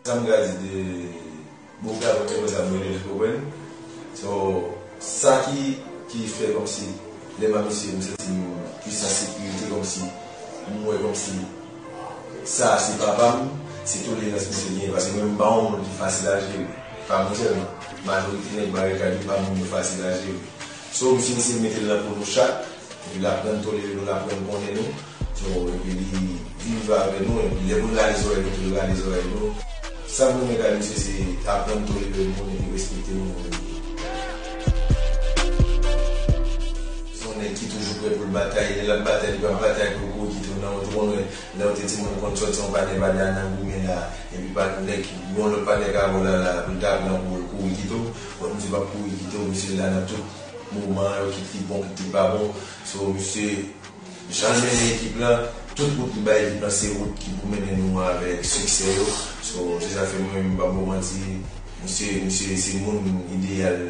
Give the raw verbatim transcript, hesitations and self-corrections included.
Sa m ka di de Boga, mwen te wè sa mwen rele, ou konprann? So, sa ki, ki fè kòmsi, lè m ap misye, m santi m plis an sekirite, kòmsi, m wè kòmsi, sa a se papa m, se tolerans misye genyen, paske mwen m pa yon moun ki fasil a jere, pa mwen sèlman, majorite nèg Barikad yo pa moun yo fasil a jere. So, misye eseye mete l nan po nou chak, epi l aprann tolere nou, l aprann konnen nou. So, epi li viv avè nou, epi lè pou l rale zòrèy nou, tou l rale zòrèy nou. Sa m renmen gade misye, se aprann tolere moun epi respekte moun. Se yon nèg ki toujou prè pou l batay, lè l ap batay, li pa batay pou kouri kite w, non, ou te konn wè, lè w te timoun, ou konn sòti yon patnè pa nan goumen la, epi pa nèg, yon lòt patnè ka ba w la, la, pou l ta pran pou l kouri kite w, bon, misye p ap kouri kite w, misye la nan tout moman yo, kit li bon, kit li pa bon. So, misye, jan l mennen ekip lan, tout wout li bay ekip lan, se wout ki pou mennen nou avèk siksè yo. So, se sa fè mwen, m pa bon manti, misye, misye se moun ideyal